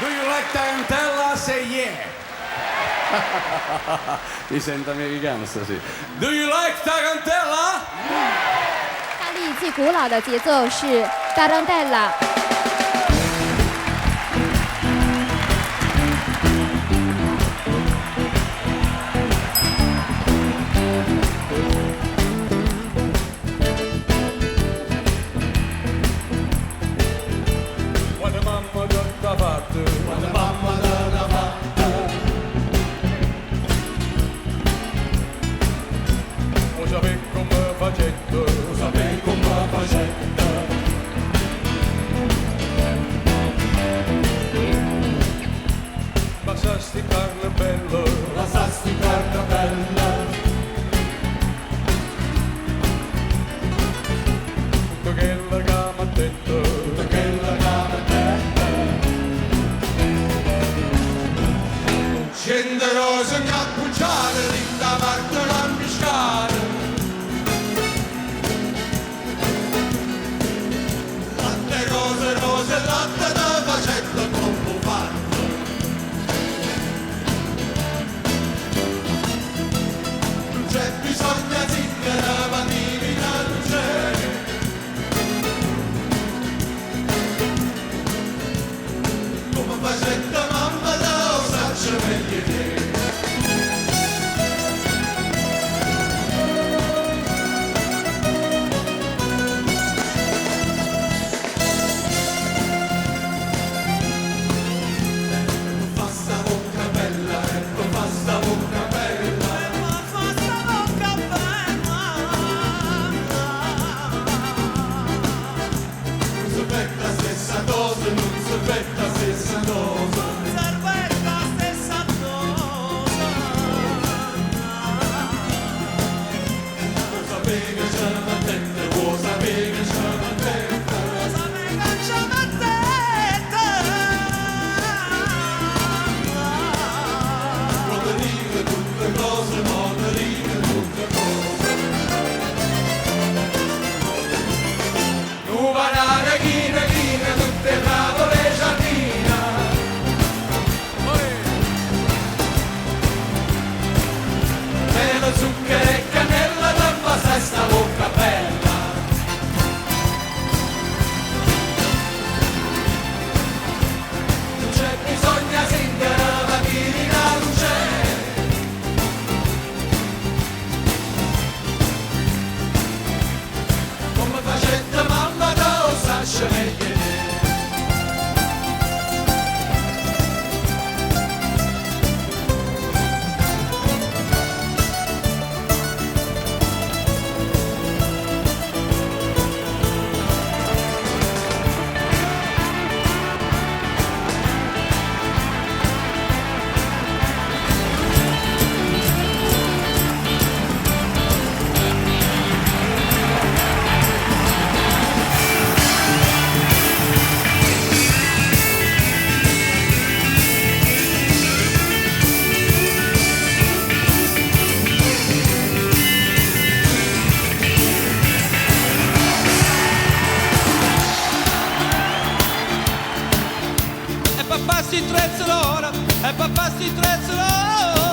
Do you like tarantella? Say yeah. Mi sento americano stasera. Do you like tarantella? 意大利最古老的节奏是 tarantella。 Quando mamma t'ha fatto, quando mamma t'ha fatto, lo sapevi come facette, lo sapevi come facette. Passasti carne bella, passasti carne bella. Tutto quella che m'ha detto, tutto quella che m'ha detto. Cento rose incappucciate, dint' 'a parte l'ammiscate. Latte, rose, rose, latte da facetta troppo fatto. Non c'è bisogno zittera, ma divina non c'è. Come facetta mamma da saccio meglio te. Fa sta bocca bella, ecco fa sta bocca bella. Fa sta bocca bella. Non serve la stessa dose, non serve la stessa dose. Serve la stessa cosa. Vuoi sapere che c'è mettente, vuoi sapere che c'è mettente. Sapere che ci mettete. Mo te dico tutte cose, mo te dico tutte cose. Nu panaro chino chino, tutte fravole 'e ciardino. Mele, zucchero e cannella da vasà 'sta vocca bella. Non c'è bisogno zingara, ma divina luce. Come facetta mamma da o saccio meglio te. E papà si trezza l'ora, e papà si trezza l'ora.